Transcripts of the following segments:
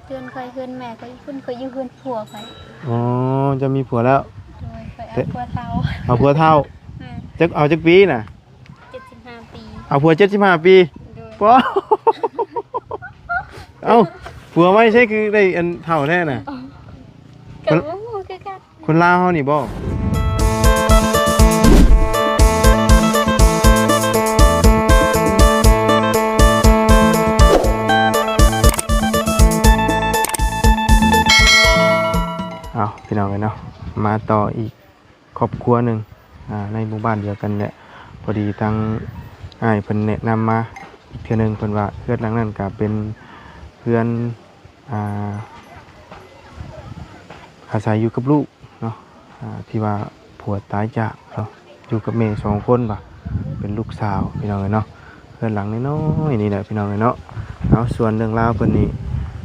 ເຮືອນຂ້ອຍ ເຮືອນແມ່ຂ້ອຍຢູ່ພຸ້ນ ຂ້ອຍຢູ່ເຮືອນຜົວຂ້ອຍ. ອໍ ເຈົ້າມີຜົວແລ້ວ? ໂດຍ ຂ້ອຍເອົາຜົວເຖົ້າ. ເອົາຜົວເຖົ້າ? ແມ່ນ. ຈັກ ເອົາຈັກປີນະ? ເຈັດສິບຫ້າປີ. ເອົາຜົວເຈັດສິບຫ້າປີ? ໂດຍ. ປ້າ ເອົ້າ ຜົວໄວໃສຄືໄດ້ອັນເຖົ້າແທ້ນະ? ອໍ ກໍບໍ່ຮູ້ຄືກັນ. ຄົນລາວເຮົານີ້ບໍ່? ເອົາ ພີ່ນ້ອງເອີຍເນາະ ມາຕໍ່ອີກຄອບຄົວໜຶ່ງ ອ່າ ໃນໝູ່ບ້ານດຽວກັນແຫຼະ. ພໍດີທາງອ້າຍເພິ່ນແນະນຳມາອີກເທື່ອໜຶ່ງ ເພິ່ນວ່າເຮືອນຫຼັງນັ້ນກະເປັນເຮືອນ ອ່າ ອາໄສຢູ່ກັບລູກເນາະ ອ່າ ທີ່ວ່າຜົວຕາຍຈາກເນາະ ຢູ່ກັບແມ່ສອງຄົນວ່າ ເປັນລູກສາວ ພີ່ນ້ອງເອີຍເນາະ. ເຮືອນຫຼັງນ້ອຍໆນີ້ແຫຼະ ພີ່ນ້ອງເອີຍເນາະ. ເອົາ ສ່ວນເລື່ອງລາວເພິ່ນນີ້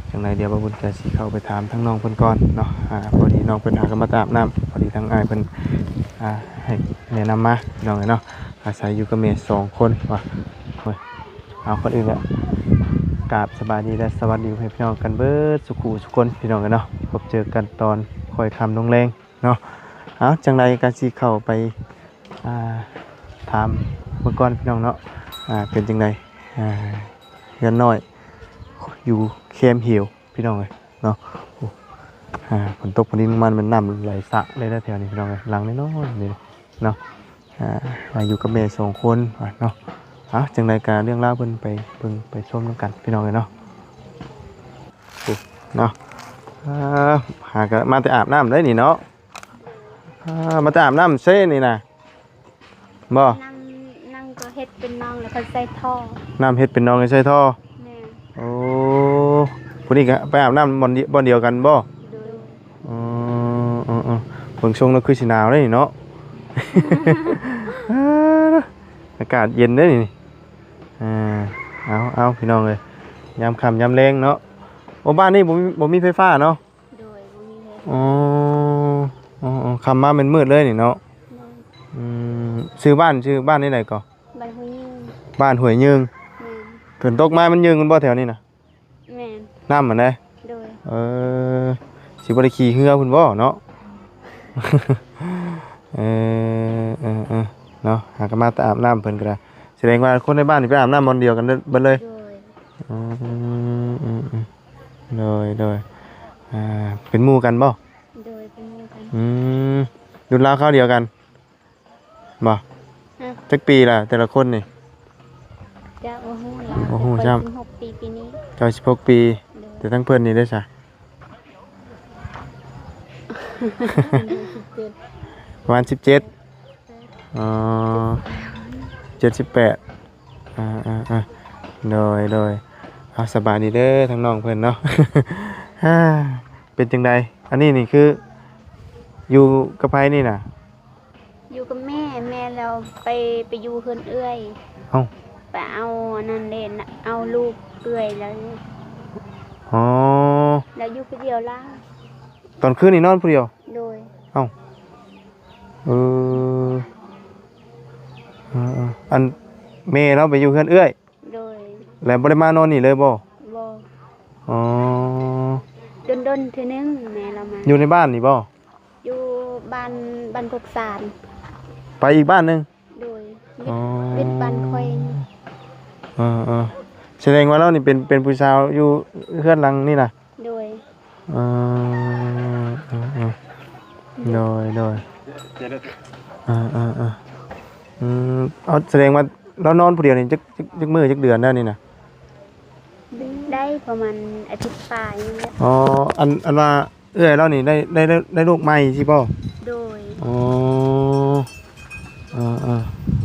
ຈັ່ງໃດດຽວບ່າວບຸນກະຊິເຂົ້າໄປຖາມທາງນ້ອງເພິ່ນກ່ອນເນາະ. ອ່າ ພໍດີນ້ອງເພິ່ນຫາກະມາແຕ່ອາບນ້ຳ ພໍດີທາງອ້າຍເພິ່ນ ອ່າ ໃຫ້ແນະນຳມາ ພີ່ນ້ອງເອີຍເນາະ. ອາໄສຢູ່ກັບແມ່ສອງຄົນວ່າ. ເອົາ ກ່ອນອື່ນກະກາບສະບາຍດີ ແລະ ສະຫວັດດີໃຫ້ພີ່ນ້ອງກັນເບິດສູ່ຄູ່ສູ່ຄົນ ພີ່ນ້ອງເອີຍເນາະ. ພົບເຈີກັນຕອນຄ່ອຍຄ່ຳລົງແລງເນາະ. ເອົາ ຈັ່ງໃດກະຊິເຂົ້າໄປ ອ່າ ຖາມເບິ່ງກ່ອນ ພີ່ນ້ອງເນາະ. ອ່າ ເປັນຈັ່ງໃດ ອ່າ ເຮືອນນ້ອຍຢູ່ແຄມເຫວ ພີ່ນ້ອງເອີຍເນາະ. ໂອ້ ອ່າ ຝົນຕົກ ຝົນດິນ ມັນແມ່ນນ້ຳໄຫຼສະເລີຍນະແຖວນີ້ ພີ່ນ້ອງເອີຍ. ຫຼັງນ້ອຍໆນີ້ເນາະ ອ່າ ຢູ່ກັບແມ່ສອງຄົນວ່າເນາະ. ເອົາ ຈັ່ງໃດກະເລື່ອງລາວເພິ່ນໄປເບິ່ງໄປຊົມນຳກັນ ພີ່ນ້ອງເອີຍເນາະ. ໂອ້ ເນາະ ອ່າ ຫາກະມາແຕ່ອາບນ້ຳໄດ໋ນີ້ເນາະ. ອ່າ ມາແຕ່ອາບນ້ຳເຊນີ້ນະ ບໍ່? ນ້ຳ ນ້ຳກໍເຮັດເປັນໜອງ ແລ້ວກໍໃສ່ທໍ່. ນ້ຳເຮັດເປັນໜອງ ໃສ່ທໍ່. ແມ່ນ. ໂອ້ ຜູ້ນີ້ກໍໄປອາບນ້ຳບ່ອນດຽວ ບ່ອນດຽວກັນບໍ່? ໂດຍ. ເອີ ເອີ ເອີ ເບິ່ງຊົງແລ້ວຄືຊິໜາວເດ້ນີ້ເນາະ. ອາກາດເຢັນເດ້ນີ້. ເອີ ເອົາ ເອົາ ພີ່ນ້ອງເອີຍ ຍາມຄ່ຳຍາມແລງເນາະ. ໂອ້ ບ້ານນີ້ບໍ່ມີ ບໍ່ມີໄຟຟ້າເນາະ? ໂດຍ ບໍ່ມີເລີຍ. ອໍ ອໍ ອໍ ຄ່ຳມາແມ່ນມືດເລີຍນີ້ເນາະ. ແມ່ນ. ອືມ ຊື່ບ້ານ ຊື່ບ້ານແນວໃດກໍ? ບ້ານຫ້ວຍຍືງ. ບ້ານຫ້ວຍຍືງ. ແມ່ນ. ຝົນຕົກມາມັນຍືງແມ່ນບໍ່ແຖວນີ້ນະ? ແມ່ນ. ນ້ຳຫັ້ນໃດ? ໂດຍ. ເອີ ຊິບໍ່ໄດ້ຂີ່ເຮືອພຸ້ນບໍ່ເນາະ? ເອີ ເອີ ເອີ ເນາະ ຫາກະມາແຕ່ອາບນ້ຳເພິ່ນກໍໄດ້. ສະແດງວ່າຄົນໃນບ້ານນີ້ໄປອາບນ້ຳບ່ອນດຽວກັນເບິດເລີຍ? ໂດຍ. ອືມ ອືມ ອືມ ໂດຍ ໂດຍ. ອ່າ ເປັນໝູ່ກັນບໍ່? ໂດຍ ເປັນໝູ່ກັນ. ອືມ ລຸ້ນລາວຄາວດຽວກັນບໍ່? ຮະ? ຈັກປີລະແຕ່ລະຄົນນີ້? ຈະບໍ່ຮູ້ລະ ບໍ່ຮູ້ຊ້ຳ. ຂ້ອຍສິບຫົກປີປີນີ້. ເຈົ້າສິບຫົກປີ. ໂດຍ. ແຕ່ທາງເພິ່ນນີ້ເດ້ຊະ? ປະມານສິບເຈັດ. ອໍ ເຈັດສິບແປດ. ອ່າ ໂດຍ ໂດຍ. ເອົາ ສະບາຍດີເດີທາງນ້ອງເພິ່ນເນາະ. ເປັນຈັ່ງໃດ ອັນນີ້ນີ້ຄືຢູ່ກັບໃຜນີ້ນະ? ຢູ່ກັບແມ່. ແມ່ລາວໄປ ໄປຢູ່ເຮືອນເອື້ອຍ. ເອົ້າ ໄປເອົາອັນນັ້ນເດ້ ເອົາລູກເອື້ອຍລາວ. ອໍ ລາວຢູ່ຜູ້ດຽວລາວ. ຕອນຄືນນີ້ນອນຜູ້ດຽວ? ໂດຍ. ເອົ້າ ເອີ ເອີ ເອີ ອັນແມ່ລາວໄປຢູ່ເຮືອນເອື້ອຍ? ໂດຍ. ແລ້ວບໍ່ໄດ້ມານອນນີ້ເລີຍບໍ່? ບໍ່. ອໍ ດົນໆເທື່ອໜຶ່ງແມ່ລາວມາ. ຢູ່ໃນບ້ານນີ້ບໍ່? ຢູ່ບ້ານ ບ້ານກົກສານ. ໄປອີກບ້ານໜຶ່ງ? ໂດຍ. ອໍ ເປັນ ເປັນບ້ານຂ້ອຍ. ເອີ ເອີ ສະແດງວ່າລາວນີ້ເປັນ ເປັນຜູ້ສາວຢູ່ເຮືອນຫຼັງນີ້ນະ? ໂດຍ. ເອີ ເອີ ເອີ ໂດຍ ໂດຍ. ເອີ ເອີ ເອີ ອືມ ເອົາ ສະແດງວ່າລາວນອນຜູ້ດຽວນີ້ຈັກ ຈັກ ຈັກມື້ຈັກເດືອນແລ້ວນີ້ນະ? ໄດ້ປະມານອາທິດປາຍນີ້ແຫຼະ. ອໍ ອັນ ອັນວ່າເອື້ອຍລາວນີ້ໄດ້ ໄດ້ ໄດ້ ໄດ້ລູກໃໝ່ຊີ້ບໍ່? ໂດຍ. ອໍ ເອີ ເອີ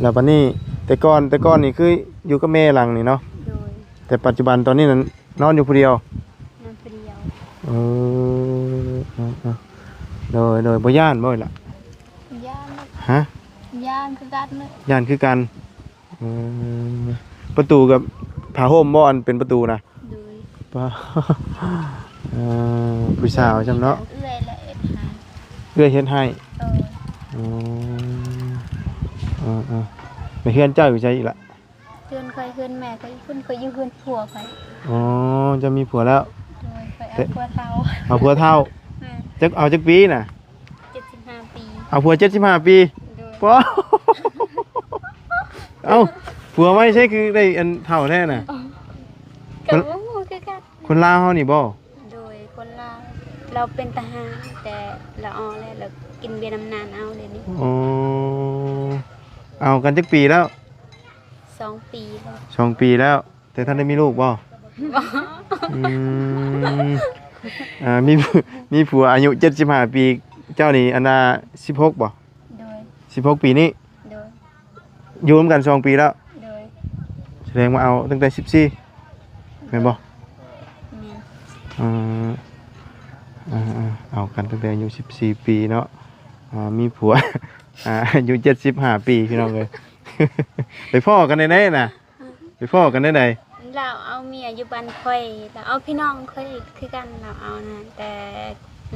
ແລ້ວບັດນີ້ ແຕ່ກ່ອນ ແຕ່ກ່ອນນີ້ຄືຢູ່ກັບແມ່ຫຼັງນີ້ເນາະ? ໂດຍ. ແຕ່ປັດຈຸບັນຕອນນີ້ນັ້ນ ນອນຢູ່ຜູ້ດຽວ? ນອນຜູ້ດຽວ. ເອີ ເອີ ເອີ ໂດຍ ໂດຍ. ບໍ່ຢ້ານບໍ່ລະ? ຢ້ານ. ຮະ? ຢ້ານຄືກັນ. ຢ້ານຄືກັນ. ເອີ ປະຕູກັບຜ້າຫົ່ມບໍ່ ອັນເປັນປະຕູນະ? ໂດຍ. ປ້າ ເອີ ຜູ້ສາວຊ້ຳເນາະ. ເອື້ອຍລະເຮັດໃຫ້. ເອື້ອຍເຮັດໃຫ້. ເອີ ອໍ ເອີ ເອີ ແລ້ວເຮືອນເຈົ້າຢູ່ໃສອີກລະ? ເຮືອນຂ້ອຍ ເຮືອນແມ່ຂ້ອຍຢູ່ພຸ້ນ ຂ້ອຍຢູ່ເຮືອນຜົວຂ້ອຍ. ອໍ ເຈົ້າມີຜົວແລ້ວ? ໂດຍ. ຂ້ອຍ ແລ້ວຜົວເຖົ້າ. ເອົາຜົວເຖົ້າ. ແມ່ນ. ຈັກ ເອົາຈັກປີນະ? ເຈັດສິບຫ້າປີ. ເອົາຜົວເຈັດສິບຫ້າປີ. ໂດຍ. ປ້າ ເອົ້າ ຜົວໃໝ່ໃສຄືໄດ້ອັນເຖົ້າແທ້ນະ? ກໍບໍ່ຮູ້ຄືກັນ. ຄົນລາວເຮົານີ້ບໍ່? ໂດຍ ຄົນລາວ. ລາວເປັນທະຫານ ແຕ່ລາວອອກແລ້ວ ລາວກິນເບັຍນຳນານເອົາເດນີ້. ອໍ ເອົາກັນຈັກປີແລ້ວ? ສອງປີແລ້ວ. ສອງປີແລ້ວ. ແຕ່ທັນໄດ້ມີລູກບໍ່? ບໍ່. ອືມ ອ່າ ມີ ມີຜົວອາຍຸເຈັດສິບຫ້າປີ ເຈົ້ານີ້ອັນນ່າ ສິບຫົກບໍ່? ໂດຍ. ສິບຫົກປີນີ້? ໂດຍ. ຢູ່ນຳກັນສອງປີແລ້ວ? ໂດຍ. ສະແດງວ່າເອົາຕັ້ງແຕ່ສິບສີ່ ແມ່ນບໍ່? ແມ່ນ. ເອີ ເອົາກັນຕັ້ງແຕ່ອາຍຸສິບສີ່ປີເນາະ. ອ່າ ມີຜົວ ອ່າ ອາຍຸເຈັດສິບຫ້າປີ ພີ່ນ້ອງເອີຍ. ໄປພໍ້ກັນໄດ້ໃດນະ? ໄປພໍ້ກັນໄດ້ໃດ? ລາວເອົາເມຍຢູ່ບ້ານຂ້ອຍ ລາວເອົາພີ່ນ້ອງຂ້ອຍຄືກັນ ລາວເອົານະ ແຕ່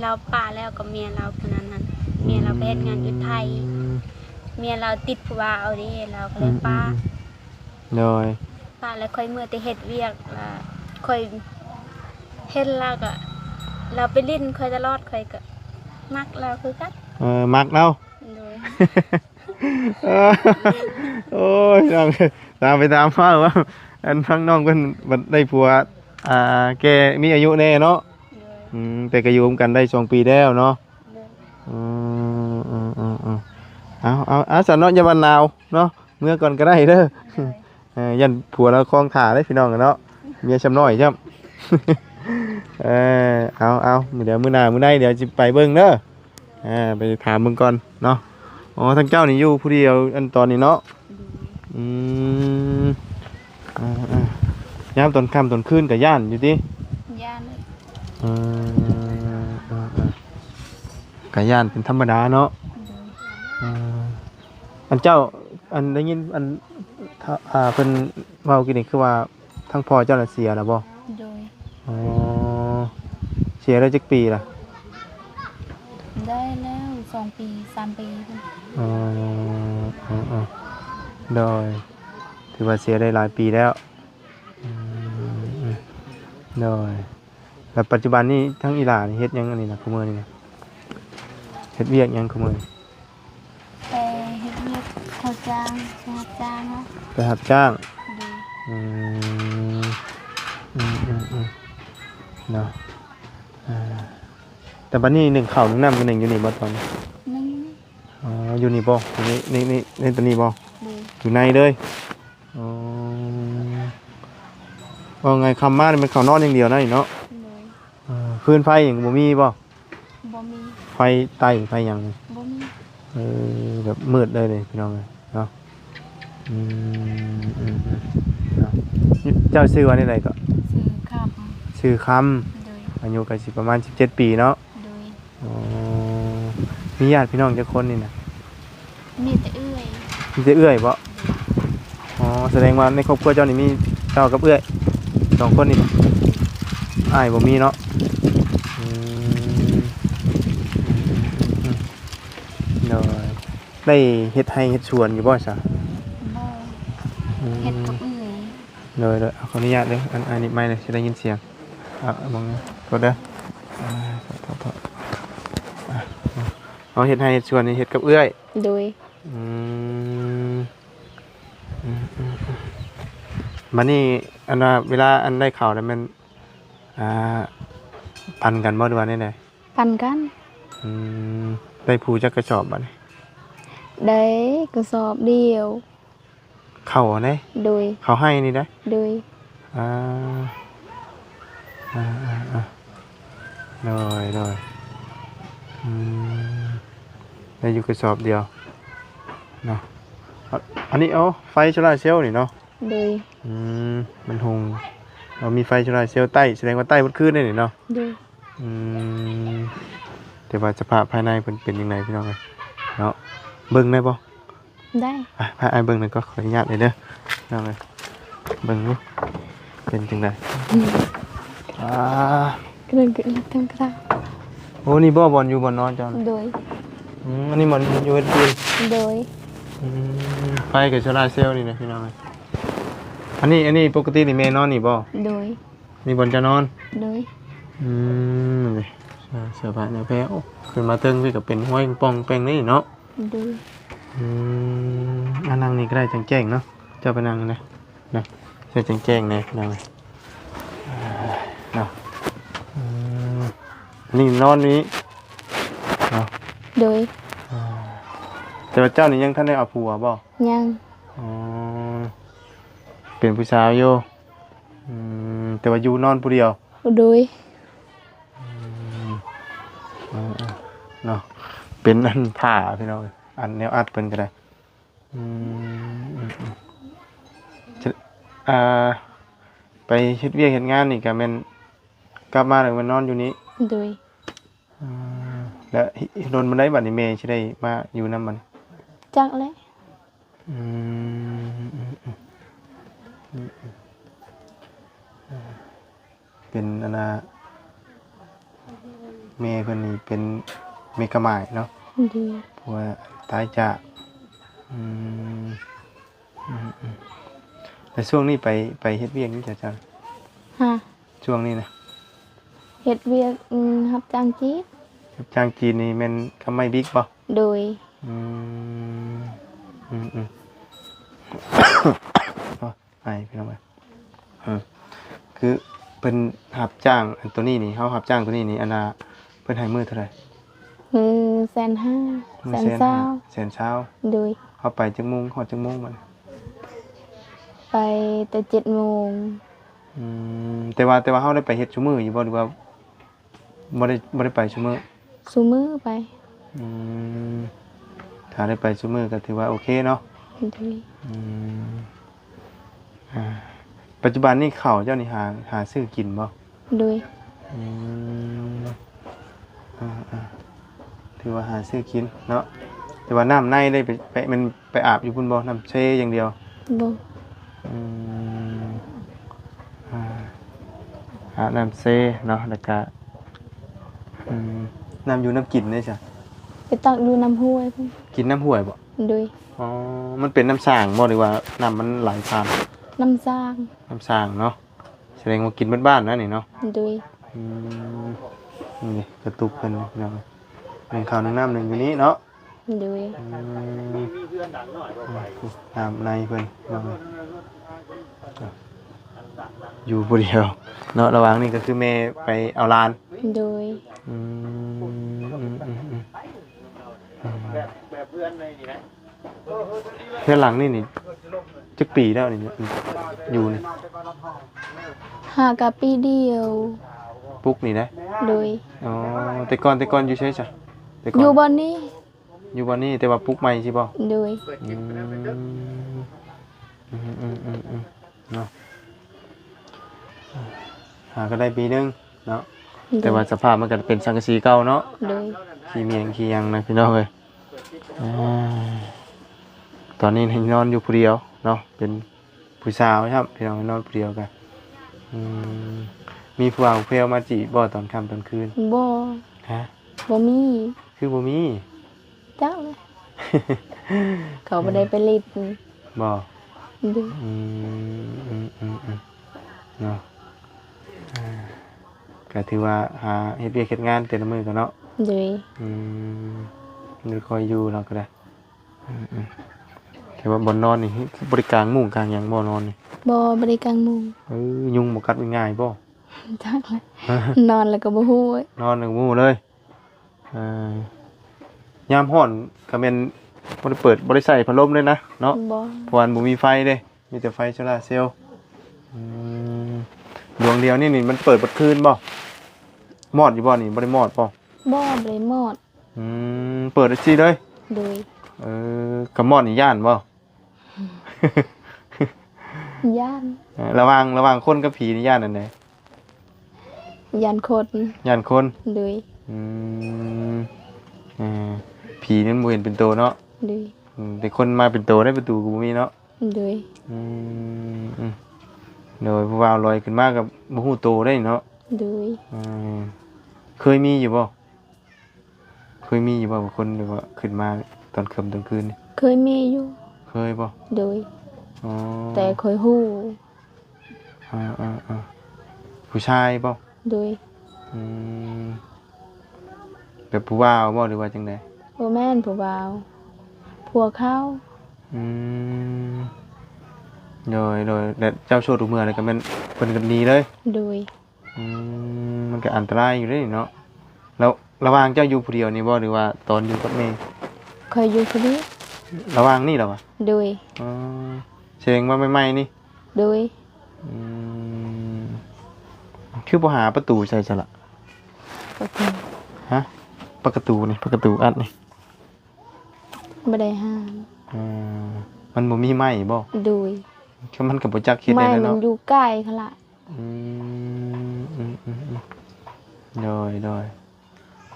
ລາວປະແລ້ວກັບເມຍລາວຜູ້ນັ້ນນະ. ເມຍລາວໄປເຮັດງານຢູ່ໄທ. ອືມ ເມຍລາວຕິດຜູ້ບ່າວເດ້ ລາວກໍເລີຍປະ. ອືມໆ ໂດຍ. ປະແລ້ວຂ້ອຍເມືອແຕ່ເຮັດວຽກ ລະຂ້ອຍເຫັນລາວກໍ ລາວໄປຫຼິ້ນຂ້ອຍຕະຫຼອດ ຂ້ອຍກໍມັກລາວຄືກັນ. ເອີ ມັກລາວ. ໂດຍ. ໂອ້ຍ ນ້ອງ ຕາມໄປຕາມມາວ່າ ອັນທາງນ້ອງເພິ່ນບັດໄດ້ຜົວ ອ່າ ແກ່ມີອາຍຸແນ່ເນາະ. ໂດຍ. ອືມ ແຕ່ກໍຢູ່ນຳກັນໄດ້ສອງປີແລ້ວເນາະ. ໂດຍ. ເອີ ເອີ ເອີ ເອີ ເອົາ ເອົາ ເອົາ ຊັ້ນເນາະ ຢ່າວ່າໜາວເນາະ ເມືອກ່ອນກໍໄດ້ເດີ. ໂດຍ. ເອີ ຢ້ານຜົວລາວຄອງຖ້າເດ້ພີ່ນ້ອງເນາະ ເມຍຊ່ຳນ້ອຍຊ່ຳ. ເອີ ເອົາ ເອົາ ດຽວມື້ໜ້າມື້ໃນດຽວຊິໄປເບິ່ງເດີ. ອ່າ ໄປຖາມເບິ່ງກ່ອນເນາະ. ອໍ ທາງເຈົ້ານີ້ຢູ່ຜູ້ດຽວ ອັນຕອນນີ້ເນາະ. ໂດຍ. ອືມ ອ່າໆ ຍາມຕອນຄ່ຳຕອນຄືນກໍຢ້ານຢູ່ຕິ? ຢ້ານ. ເອີ ເອີໆ ກໍຢ້ານເປັນທຳມະດາເນາະ. ໂດຍ. ເອີ ອັນເຈົ້າ ອັນໄດ້ຍິນ ອັນ ຖ້າ ອ່າ ເພິ່ນເວົ້າກີ້ນີ້ ຄືວ່າທາງພໍ່ເຈົ້ານະເສຍແລ້ວບໍ່? ໂດຍ. ອໍ ເສຍໄດ້ຈັກປີລະ? ໄດ້ແລ້ວສອງປີສາມປີພຸ້ນ. ອໍ ເອີໆ ໂດຍ ຖືວ່າເສຍໄດ້ຫຼາຍປີແລ້ວ. ອືມ ໂດຍ. ແລ້ວປັດຈຸບັນນີ້ທາງອີ່ຫຼ້ານີ້ເຮັດຫຍັງອັນນີ້ນະ ຄູ່ມື້ນີ້ນະ? ເຮັດວຽກຫຍັງຄູ່ມື້? ໄປເຮັດວຽກເຂົ້າຈ້າງ ໄປຮັບຈ້າງເນາະ. ໄປຮັບຈ້າງ. ໂດຍ. ອືມ ອືມໆໆ ເນາະ. ອ່າ ແຕ່ບັດນີ້ໜຶ້ງເຂົ້າໜຶ້ງນ້ຳກໍໜຶ້ງຢູ່ນີ້ບໍ່ຕອນນີ້? ໜຶ້ງ. ອໍ ຢູ່ນີ້ບໍ່? ຢູ່ໃນ ໃນ ໃນ ໃນຕົວນີ້ບໍ່? ໂດຍ. ຢູ່ໃນເລີຍ. ອໍ ເວົ້າງ່າຍ ຄ່ຳມານີ້ແມ່ນເຂົ້ານອນຢ່າງດຽວນະນີ້ເນາະ. ໂດຍ. ເອີ ຟືນໄຟຫຍັງບໍ່ມີບໍ່? ບໍ່ມີ. ໄຟໄຕ້ໄຟຫຍັງ? ບໍ່ມີ. ເອີ ແບບມືດເລີຍນີ້ພີ່ນ້ອງເອີຍເນາະ. ອືມ ອືມໆ ເນາະ. ເຈົ້າຊື່ວ່າແນວໃດເກາະ? ຊື່ຄຳ. ຊື່ຄຳ. ໂດຍ. ອາຍຸກໍຊິປະມານສິບເຈັດປີເນາະ. ໂດຍ. ອໍ ມີຍາດພີ່ນ້ອງຈັກຄົນນີ້ນະ? ມີແຕ່ເອື້ອຍ. ມີແຕ່ເອື້ອຍບໍ? ໂດຍ. ອໍ ສະແດງວ່າໃນຄອບຄົວເຈົ້ານີ້ມີເຈົ້າກັບເອື້ອຍສອງຄົນນີ້ບໍ? ໂດຍ. ອ້າຍບໍ່ມີເນາະ? ອືມ ໂດຍ. ໄດ້ເຮັດໄຮ່ເຮັດສວນຢູ່ບໍ່ຊະ? ບໍ່. ອືມ ເຮັດກັບເອື້ອຍ. ໂດຍໆ ຂໍອະນຸຍາດເດີ ອັນ ອັນນີ້ໄມເລີຍ ຊິໄດ້ຍິນສຽງ. ອ່າ ມອງໂທດເດີ ອ່າ ໂທດໆ ອ່າ ເຮົາເຮັດໄຮ່ເຮັດສວນນີ້ເຮັດກັບເອື້ອຍ. ໂດຍ. ອືມ ອືມໆໆ ບັດນີ້ ອັນວ່າເວລາ ອັນ ໄດ້ເຂົ້າແລ້ວແມ່ນ ອ່າ ປັນກັນບໍ່ ຫຼືວ່າແນວໃດ? ປັນກັນ. ອືມ ໄດ້ພູຈັກກະສອບບັດນີ້? ໄດ້ກະສອບດຽວ. ເຂົ້າຫັ້ນເດ້? ໂດຍ. ເຂົ້າໄຮ່ນີ້ເດ້? ໂດຍ. ອ່າ ອ່າໆໆ ໂດຍໆ ອືມ ໄດ້ຢູ່ກະສອບດຽວເນາະ. ອັນ ອັນນີ້ ເອົາ ໄຟໂຊລາເຊວນີ້ເນາະ? ໂດຍ. ອືມ ມັນຫຸງ ເອົາ ມີໄຟໂຊລາເຊວໃຕ້ ສະແດງວ່າໃຕ້ໝົດຄືນເດ້ນີ້ເນາະ? ໂດຍ. ອືມ ແຕ່ວ່າສະພາບພາຍໃນເພິ່ນເປັນຈັ່ງໃດພີ່ນ້ອງເອີຍເນາະ ເບິ່ງໄດ້ບໍ່? ໄດ້. ອ່ະ ພາອ້າຍເບິ່ງໜ່ອຍກໍ ຂໍອະນຸຍາດເດີ ນ້ອງເອີຍ ເບິ່ງດູເປັນຈັ່ງໃດ? ອືມ ອ່າ ກະເລີຍກະເລີຍເຕັມກະດາ. ໂອ້ ນີ້ບໍ່ບ່ອນຢູ່ບ່ອນນອນເຈົ້າ? ໂດຍ. ອືມ ອັນນີ້ບ່ອນຢູ່ເຮັດກິນ? ໂດຍ. ອືມ ໄຟກະໂຊລາເຊວນີ້ນະພີ່ນ້ອງເອີຍ. ອັນນີ້ ອັນນີ້ປົກກະຕິນີ້ແມ່ນອນນີ້ບໍ່? ໂດຍ. ນີ້ບ່ອນເຈົ້ານອນ? ໂດຍ. ອືມ ນີ້ ເສື້ອ ເສື້ອຜ້າແນວແພ ໂອ້ ຂຶ້ນມາເທິງພີ້ກໍເປັນຫ້ວຍປ່ອງແປ່ງນີ້ເນາະ. ໂດຍ. ອືມ ອ່າ ນັ່ງນີ້ກໍໄດ້ ຈັ່ງແຈ້ງເນາະ. ເຈົ້າໄປນັ່ງນະ ນະ ໃສ່ຈັ່ງແຈ້ງແດ່ພີ່ນ້ອງເນາະ. ອືມ ນີ້ນອນນີ້ເນາະ. ໂດຍ. ອ່າ ແຕ່ວ່າເຈົ້ານີ້ຍັງທັນໄດ້ເອົາຜົວບໍ່? ຍັງ. ອໍ ເປັນຜູ້ສາວຢູ່. ອືມ ແຕ່ວ່າຢູ່ນອນຜູ້ດຽວ. ໂດຍ. ອືມ ເອີ ເນາະ ເປັນອັນຜ້າພີ່ນ້ອງ ອັນແນວອັດເພິ່ນກໍໄດ້. ອືມ ອືມ ອືມ ຈະ ອ່າ ໄປເຮັດວຽກເຮັດງານນີ້ກໍແມ່ນກັບມາແລ້ວແມ່ນນອນຢູ່ນີ້. ໂດຍ. ອືມ ແລ້ວດົນປານໃດບັດນີ້ແມ່ຊິໄດ້ມາຢູ່ນຳບັດນີ້? ຈັກແຫຼະ. ອືມ ອືມ ອືມ ອືມ ເປັນອັນນ່າ ແມ່ເພິ່ນນີ້ເປັນແມ່ກະໝ້າຍເນາະ. ໂດຍ. ຜົວຕາຍຈາກ. ອືມ ອືມ ອືມ ແລ້ວຊ່ວງນີ້ໄປ ໄປເຮັດວຽກນີ້ ຈະ ຈະ ຮະ ຊ່ວງນີ້ນະ ເຮັດວຽກ ອືມ ຮັບຈ້າງຈີນ. ຮັບຈ້າງຈີນນີ້ແມ່ນກຳໄມ້ບິກບໍ່? ໂດຍ. ອືມ ອືມ ອືມ ໂອ້ຍ ໄອພີ່ນ້ອງເອີຍ. ເອີ ຄືເພິ່ນຮັບຈ້າງ ອັນໂຕນີ້ນີ້ ເຮົາຮັບຈ້າງໂຕນີ້ນີ້ ອັນນ່າ ເພິ່ນໃຫ້ມື້ເທົ່າໃດ? ມື້ແສນຫ້າ. ມື້ແສນຫ້າ ແສນຊາວ. ແສນຊາວ. ໂດຍ. ເຮົາໄປຈັກໂມງ ຮອດຈັກໂມງບັດນີ້? ໄປແຕ່ເຈັດໂມງ. ອືມ ແຕ່ວ່າ ແຕ່ວ່າເຮົາໄດ້ໄປເຮັດຊຸມື້ຢູ່ບໍ່ ຫຼືວ່າບໍ່ໄດ້ ບໍ່ໄດ້ໄປຊຸມື້? ຊຸມື້ໄປ. ອືມ ຖ້າໄດ້ໄປຊຸມື້ກໍຖືວ່າໂອເຄເນາະ. ໂດຍ. ອືມ ອ່າ ປັດຈຸບັນນີ້ເຂົ້າເຈົ້ານີ້ຫາ ຫາຊື້ກິນບໍ່? ໂດຍ. ອືມ ອ່າໆ ຖືວ່າຫາຊື້ກິນເນາະ. ແຕ່ວ່ານ້ຳໃນໄດ້ໄປ ໄປ ແມ່ນໄປອາບຢູ່ພຸ້ນບໍ່? ນ້ຳເຊຢ່າງດຽວ? ບໍ່. ອືມ ອ່າ ອາບນ້ຳເຊເນາະ ແລ້ວກະ ອືມ ນ້ຳຢູ່ນ້ຳກິນເດ້ຊະ? ໄປຕັກຢູ່ນ້ຳຫ້ວຍພຸ້ນ. ກິນນ້ຳຫ້ວຍບໍ່? ໂດຍ. ອໍ ມັນເປັນນ້ຳສ້າງບໍ່ ຫຼືວ່ານ້ຳມັນໄຫຼຜ່ານ? ນ້ຳສ້າງ. ນ້ຳສ້າງເນາະ. ສະແດງວ່າກິນເບິດບ້ານນະນີ້ເນາະ. ໂດຍ. ອືມ ນີ້ກະຕຸກເພິ່ນພີ່ນ້ອງ ໜຶ່ງເຂົ້າໜຶ່ງນ້ຳໜຶ່ງຢູ່ນີ້ເນາະ. ໂດຍ. ອືມ ນ້ຳໃນເພິ່ນພີ່ນ້ອງ ຢູ່ຜູ້ດຽວເນາະ. ລະຫວ່າງນີ້ກໍຄືແມ່ໄປເອົາຫຼານ. ໂດຍ. ອືມ ອືມ ອືມ ອືມ ອືມ ແບບ ແບບເຮືອນໃນນີ້ນະ. ເຮືອນຫຼັງນີ້ນີ້ຈັກປີແລ້ວນີ້ ຢູ່ນີ້? ຫາກະປີດຽວ. ປຸກນີ້ນະ? ໂດຍ. ອໍ ແຕ່ກ່ອນ ແຕ່ກ່ອນຢູ່ໃສຊະ? ແຕ່ກ່ອນຢູ່ບ່ອນນີ້. ຢູ່ບ່ອນນີ້ ແຕ່ວ່າປຸກໃໝ່ຊິບໍ່? ໂດຍ. ອືມ ອືມ ເນາະ ຫາກໍໄດ້ປີໜຶ່ງເນາະ. ໂດຍ. ແຕ່ວ່າສະພາບມັນກໍເປັນສັງກະສີເກົ່າເນາະ. ໂດຍ. ຂີ້ໝ້ຽງຂີ້ຫຍັງນະພີ່ນ້ອງເອີຍ. ອ່າ ຕອນນີ້ນອນຢູ່ຜູ້ດຽວເນາະ ເປັນຜູ້ສາວຊ້ຳ ພີ່ນ້ອງ ນອນຜູ້ດຽວກະ ອືມ ມີຜູ້ບ່າວຜູ້ແພ້ວມາຈີບບໍ່ຕອນຄ່ຳຕອນຄືນ? ບໍ່. ຮະ? ບໍ່ມີ. ຄືບໍ່ມີ? ຈັກແຫຼະ ເຂົາບໍ່ໄດ້ໄປຫຼິ້ນ. ບໍ່? ໂດຍ. ອືມ ອືມ ອືມ ອືມ ເນາະ ອ່າ ກໍຖືວ່າຫາເຮັດວຽກເຮັດງານແຕ່ລະມື້ກໍເນາະ. ໂດຍ. ອືມ ໄດ້ຄ່ອຍຢູ່ເນາະ ກໍໄດ້. ອືມ ອືມ ແຕ່ວ່າບ່ອນນອນນີ້ ບໍ່ໄດ້ກາງມຸ້ງກາງຫຍັງບໍ່ ນອນນີ້? ບໍ່ ບໍ່ໄດ້ກາງມຸ້ງ. ເອີ ຍຸງບໍ່ກັດງ່າຍບໍ່? ຈັກແຫຼະ ນອນແລ້ວກໍບໍ່ຮູ້. ນອນແລ້ວກໍບໍ່ຮູ້ເລີຍ. ເອີ ຍາມຮ້ອນກໍແມ່ນບໍ່ໄດ້ເປີດ ບໍ່ໄດ້ໃສ່ພັດລົມເລີຍນະເນາະ? ບໍ່. ເພາະວ່າມັນບໍ່ມີໄຟເດ້ ມີແຕ່ໄຟໂຊລາເຊວ. ອືມ ດວງດຽວນີ້ນີ້ມັນເປີດເບິດຄືນບໍ່? ມອດຢູ່ບໍ່ນີ້? ບໍ່ໄດ້ມອດບໍ່? ບໍ່ ບໍ່ໄດ້ມອດ. ອືມ ເປີດຈັ່ງຊີ້ເລີຍ? ໂດຍ. ເອີ ກະມອດນີ້ຢ້ານບໍ່? ຢ້ານ. ເອີ ລະຫວ່າງ ລະຫວ່າງຄົນກັບຜີນີ້ຢ້ານອັນໃດ? ຢ້ານຄົນ. ຢ້ານຄົນ? ໂດຍ. ອືມ ເອີ ຜີນີ້ມັນບໍ່ເຫັນເປັນໂຕເນາະ? ໂດຍ. ອືມ ແຕ່ຄົນມາເປັນໂຕໃນປະຕູກໍບໍ່ມີເນາະ? ໂດຍ. ອືມ ອືມ ໂດຍ. ຜູ້ບ່າວລອຍຂຶ້ນມາກໍບໍ່ຮູ້ໂຕໄດ້ເນາະ? ໂດຍ. ເອີ ເຄີຍມີຢູ່ບໍ່? ເຄີຍມີຢູ່ບໍ່ ບາງຄົນແບບວ່າຂຶ້ນມາຕອນຄ່ຳຕອນຄືນນີ້? ເຄີຍມີຢູ່. ເຄີຍບໍ່? ໂດຍ. ອໍ ແຕ່ຂ້ອຍຮູ້. ເອີໆ ຜູ້ຊາຍບໍ່? ໂດຍ. ອືມ ແບບຜູ້ບ່າວບໍ່ ຫຼືວ່າຈັ່ງໃດ? ບໍ່ແມ່ນຜູ້ບ່າວ ຜົວເຂົາ. ອືມ ໂດຍ ໂດຍ ແລ້ວເຈົ້າໂສດທຸກເມື່ອ ແລ້ວກໍແມ່ນເພິ່ນກໍໜີເລີຍ? ໂດຍ. ອືມ ມັນກໍອັນຕະລາຍຢູ່ເດ້ເນາະ. ແລ້ວລະຫວ່າງເຈົ້າຢູ່ຜູ້ດຽວນີ້ບໍ່ ຫຼືວ່າຕອນຢູ່ກັບແມ່? ຂ້ອຍຢູ່ຜູ້ດຽວ. ລະຫວ່າງນີ້ລະຫວາ? ໂດຍ. ອໍ ສະແດງວ່າໃໝ່ໆນີ້? ໂດຍ. ອືມ ຄືບໍ່ຫາປະຕູໃສ່ຊະລະ? ປະຕູ. ຮະ? ປະກະຕູນີ້ ປະກະຕູອັດນີ້? ບໍ່ໄດ້ຫາ. ເອີ ມັນບໍ່ມີໄມ້ບໍ່? ໂດຍ. ຄືມັນກໍບໍ່ຈັກເຮັດແນວໃດເນາະ. ໄມ້ມັນຢູ່ໄກຫັ້ນລະ. ອືມ ອືມໆໆ ໂດຍ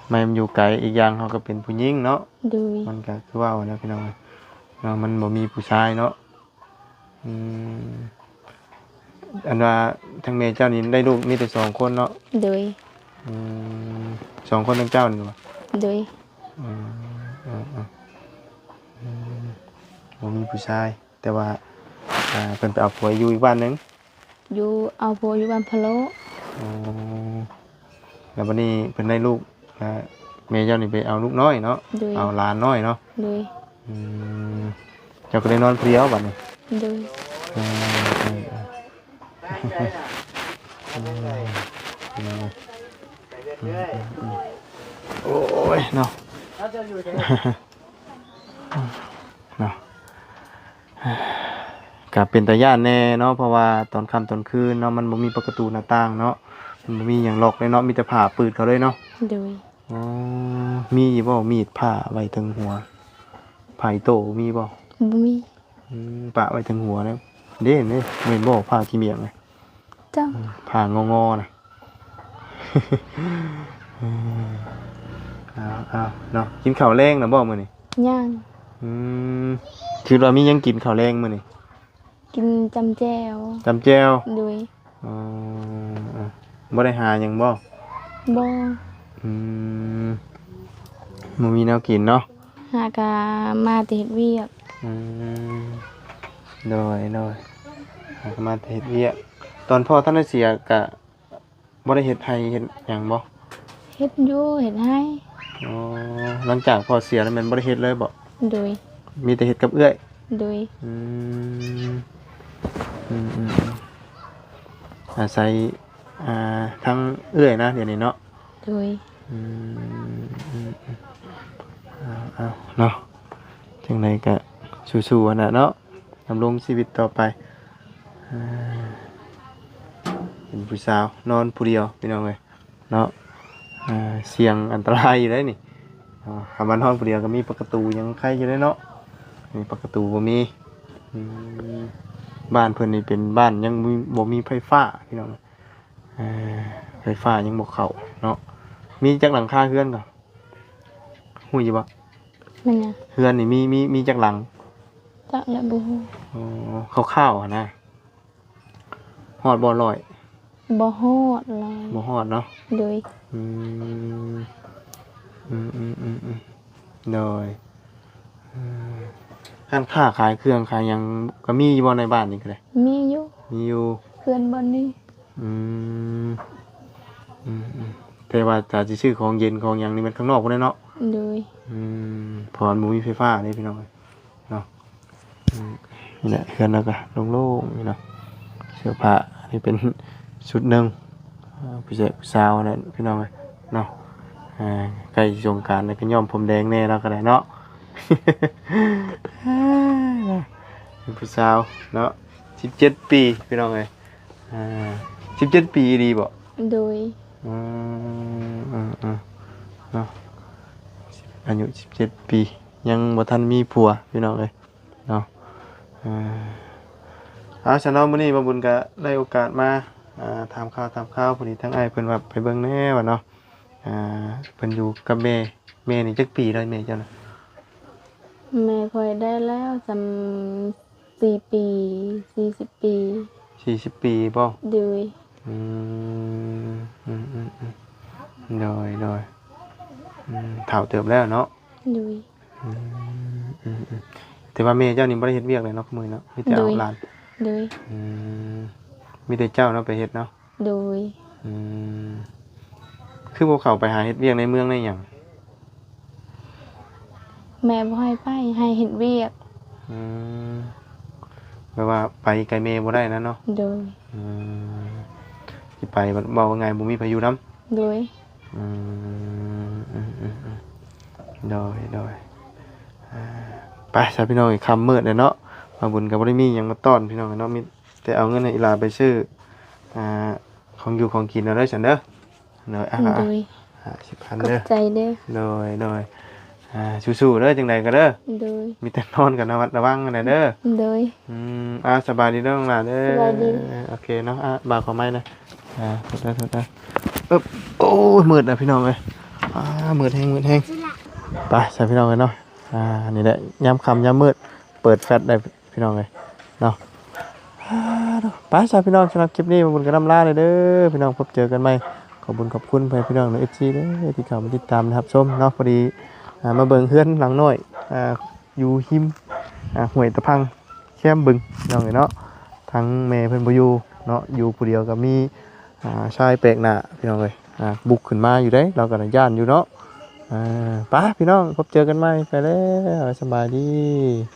ໆ ໄມ້ມັນຢູ່ໄກ ອີກຢ່າງເຮົາກໍເປັນຜູ້ຍິງເນາະ. ໂດຍ. ມັນກໍຄືເວົ້າແຫຼະພີ່ນ້ອງເນາະ ມັນບໍ່ມີຜູ້ຊາຍເນາະ. ອືມ ອັນວ່າທາງແມ່ເຈົ້ານີ້ໄດ້ລູກມີແຕ່ສອງຄົນເນາະ? ໂດຍ. ອືມ ສອງຄົນທັງເຈົ້ານີ້ບໍ່? ໂດຍ. ອືມ ເອີໆ ອືມ ບໍ່ມີຜູ້ຊາຍ ແຕ່ວ່າ ອ່າ ເພິ່ນໄປເອົາຜົວຢູ່ອີກບ້ານໜຶ່ງ? ຢູ່ ເອົາຜົວຢູ່ບ້ານພະໂລ. ອໍ ແລ້ວບັດນີ້ເພິ່ນໄດ້ລູກ ແລ້ວແມ່ເຈົ້ານີ້ໄປເອົາລູກນ້ອຍເນາະ? ໂດຍ. ເອົາຫຼານນ້ອຍເນາະ? ໂດຍ. ອືມ ເຈົ້າກໍໄດ້ນອນຜູ້ດຽວບັດນີ້? ໂດຍ. ເອີ ເອີ ເອີ ໂອ້ຍເນາະ ເນາະ ກະເປັນຕາຢ້ານແດ່ເນາະ ເພາະວ່າຕອນຄ່ຳຕອນຄືນເນາະ ມັນບໍ່ມີປະຕູໜ້າຕ່າງເນາະ ມັນບໍ່ມີຫຍັງລັອກເລີຍເນາະ ມີແຕ່ຜ້າປຶດເຂົາເລີຍເນາະ. ໂດຍ. ອໍ ມີຢູ່ບໍ່ມີດພ້າໄວ້ເທິງຫົວ? ຜ້າອີໂຕ້ມີບໍ່? ບໍ່ມີ. ອືມ ປະໄວ້ເທິງຫົວເດ້ ເດ້ ເດ້ ແມ່ນບໍ່? ຜ້າຂີ້ໝ້ຽງນະ ຈ້ະ ອືມ ຜ້າງໍໆນະ. ເອົາໆ ເນາະ ກິນເຂົ້າແລງແລ້ວບໍ່ມື້ນີ້? ຍັງ. ອືມ ຄິດວ່າມີຫຍັງກິນເຂົ້າແລງມື້ນີ້? ກິນຈ້ຳແຈ່ວ. ຈ້ຳແຈ່ວ? ໂດຍ. ອໍ ບໍ່ໄດ້ຫາຫຍັງບໍ່? ບໍ່. ອືມ ບໍ່ມີແນວກິນເນາະ? ຫາກະມາແຕ່ເຮັດວຽກ. ອືມ ໂດຍ ໂດຍ ຫາກະມາແຕ່ເຮັດວຽກ. ຕອນພໍ່ທ່ານໄດ້ເສຍກະບໍ່ໄດ້ເຮັດໄຮ່ເຮັດຫຍັງບໍ່? ເຮັດຢູ່ ເຮັດໄຮ່. ອໍ ຫຼັງຈາກພໍ່ເສຍແລ້ວແມ່ນບໍ່ໄດ້ເຮັດເລີຍບໍ່? ໂດຍ. ມີແຕ່ເຮັດກັບເອື້ອຍ? ໂດຍ. ອືມ ອືມໆ ອາໄສ ອ່າ ທາງເອື້ອຍນະ ດຽວນີ້ເນາະ? ໂດຍ. ອືມ ເອົາໆ ເນາະ ຈັ່ງໃດກະສູ້ໆຫັ້ນນະເນາະ ດຳລົງຊີວິດຕໍ່ໄປ. ເປັນຜູ້ສາວນອນຜູ້ດຽວພີ່ນ້ອງເອີຍເນາະ ເອີ ສ່ຽງອັນຕະລາຍຢູ່ເດ້ນີ້ເນາະ. ຄັນວ່ານອນຜູ້ດຽວກໍມີປະຕູຫຍັງໄຄຢູ່ເດ້ເນາະ ນີ້ປະຕູບໍ່ມີ. ອືມ ບ້ານເພິ່ນນີ້ເປັນບ້ານຍັງບໍ່ມີ ບໍ່ມີໄຟຟ້າພີ່ນ້ອງ ເອີ ໄຟຟ້າຍັງບໍ່ເຂົ້າເນາະ. ມີຈັກຫຼັງຄາເຮືອນກໍຮູ້ຢູ່ບໍ່? ແມ່ນຫຍັງ? ເຮືອນນີ້ມີ ມີ ມີຈັກຫຼັງ? ຈັກແຫຼະ ບໍ່ຮູ້. ອໍ ຄ່າວໆ ຫັ້ນນະ ຮອດບໍ່ຮ້ອຍ? ບໍ່ຮອດຮ້ອຍ. ບໍ່ຮອດເນາະ? ໂດຍ. ອືມ ອືມໆ ໂດຍ. ເອີ ຮ້ານຄ້າຂາຍເຄື່ອງຂາຍຫຍັງກໍມີຢູ່ບໍ່ໃນບ້ານນີ້ກໍໄດ້? ມີຢູ່. ມີຢູ່ ເພື່ອນບ່ອນນີ້. ອືມ ອືມໆ ແຕ່ວ່າຖ້າຊິຊື້ຂອງເຢັນຂອງຫຍັງນີ້ແມ່ນຂ້າງນອກພຸ້ນແຫຼະເນາະ? ໂດຍ. ອືມ ເພາະວ່າມັນບໍ່ມີໄຟຟ້າເດ້ພີ່ນ້ອງເອີຍເນາະ. ອືມ ນີ້ແຫຼະ ເຮືອນລາວກໍໂລ່ງໆ ນີ້ເນາະ ເສື້ອຜ້າ ອັນນີ້ເປັນຊຸດໜຶ່ງ ເອີ ຜູ້ຊາຍ ຜູ້ສາວນັ້ນພີ່ນ້ອງເອີຍເນາະ. ເອີ ໃກ້ສົງການແລ້ວກໍຍ້ອມຜົມແດງແດ່ລາວກໍໄດ້ເນາະ ເປັນຜູ້ສາວເນາະ ສິບເຈັດປີພີ່ນ້ອງເອີຍ. ອ່າ ສິບເຈັດປີອີ່ຫຼີບໍ່? ໂດຍ. ອືມ ເອີໆ ເນາະ ອາຍຸສິບເຈັດປີ ຍັງບໍ່ທັນມີຜົວພີ່ນ້ອງເອີຍເນາະ. ເອີ ເອົາ ຊັ້ນເນາະ ມື້ນີ້ບ່າວບຸນກະໄດ້ໂອກາດມາ ອ່າ ຖາມຂ່າວ ຖາມຂ່າວ ພໍດີທາງອ້າຍເພິ່ນວ່າໄປເບິ່ງແດ່ວ່າເນາະ ອ່າ ເພິ່ນຢູ່ກັບແມ່ ແມ່ນີ້ຈັກປີແລ້ວແມ່ເຈົ້ານະ? ແມ່ຂ້ອຍໄດ້ແລ້ວສ່ຳ ສີ່ປີ ສີ່ສິບປີ. ສີ່ສິບປີບໍ່? ໂດຍ. ອືມ ອືມໆໆ ໂດຍໆ ອືມ ເຖົ້າເຕີບແລ້ວເນາະ? ໂດຍ. ອືມ ອືມໆ ແຕ່ວ່າແມ່ເຈົ້ານີ້ບໍ່ໄດ້ເຮັດວຽກເລີຍເນາະ ມື້ນີ້ເນາະ ມີແຕ່ເອົາ ໂດຍ ຫຼານ? ໂດຍ. ອືມ ມີແຕ່ເຈົ້າເນາະໄປເຮັດເນາະ? ໂດຍ. ອືມ ຄືບໍ່ເຂົ້າໄປຫາເຮັດວຽກໃນເມືອງໃນຫຍັງ? ແມ່ບໍ່ໃຫ້ໄປ ໃຫ້ເຮັດວຽກ. ອືມ ແບບວ່າໄປໄກແມ່ບໍ່ໄດ້ນະເນາະ. ໂດຍ. ອືມ ຊິໄປບັດເວົ້າງ່າຍບໍ່ມີໃຜຢູ່ນຳ. ໂດຍ. ອືມ ໂດຍ ໂດຍ ອ່າ ໄປຊະພີ່ນ້ອງເອີຍ ຄ່ຳມືດແລ້ວເນາະ. ບ່າວບຸນກໍບໍ່ໄດ້ມີຫຍັງມາຕ້ອນພີ່ນ້ອງເນາະ ມີແຕ່ເອົາເງິນໃຫ້ອີ່ຫຼ້າໄປຊື້ ອ່າ ຂອງຢູ່ຂອງກິນເອົາເດີຊັ້ນເດີ. ໂດຍ ອ່າ ໂດຍ ຫ້າສິບພັນເດີ. ຂອບໃຈເດີ. ໂດຍ ໂດຍ ອ່າ ສູ້ໆເດີ ຈັ່ງໃດກໍເດີ. ໂດຍ. ມີແຕ່ນອນກໍລະມັດລະວັງຫັ້ນແຫຼະເດີ. ໂດຍ. ອືມ ອ່າ ສະບາຍດີເດີນ້ອງຫຼ້າເດີ. ສະບາຍດີ. ໂອເຄເນາະ. ອ່າ ບ່າວຂໍໄມ້ນະ. ອ່າ ໂທດເດີ ໂທດເດີ. ອຶບ ໂອ້ຍ ມືດນະພີ່ນ້ອງເອີຍ. ອ່າ ມືດແຮງ ມືດແຮງ. ໄປຊະພີ່ນ້ອງເອີຍເນາະ. ອ່າ ນີ້ແຫຼະ ຍາມຄ່ຳຍາມມືດ ເປີດແຟລດໄດ້ພີ່ນ້ອງເອີຍເນາະ. ອ່າ ໄປຊະພີ່ນ້ອງ ສຳລັບຄລິບນີ້ ບ່າວບຸນກໍລ່ຳລາເລີຍເດີພີ່ນ້ອງ. ພົບເຈີກັນໃໝ່. ຂອບບຸນຂອບຄຸນພໍ່ພີ່ນ້ອງ ເອັຟຊີ ເດີ ທີ່ເຂົ້າມາຕິດຕາມ ແລະ ຮັບຊົມເນາະ. ພໍດີ ອ່າ ມາເບິ່ງເຮືອນຫຼັງນ້ອຍ ອ່າ ຢູ່ຮິມ ອ່າ ຫ້ວຍຕະພັງ ແຄມບຶງ ພີ່ນ້ອງເອີຍເນາະ. ທາງແມ່ເພິ່ນບໍ່ຢູ່ເນາະ ຢູ່ຜູ້ດຽວ ກໍມີ ອ່າ ຊາຍແປກໜ້າພີ່ນ້ອງເອີຍ ອ່າ ບຸກຂຶ້ນມາຢູ່ເດ້. ລາວກໍຢ້ານຢູ່ເນາະ. ອ່າ ໄປພີ່ນ້ອງ ພົບເຈີກັນໃໝ່. ໄປແລ້ວ ສະບາຍດີ.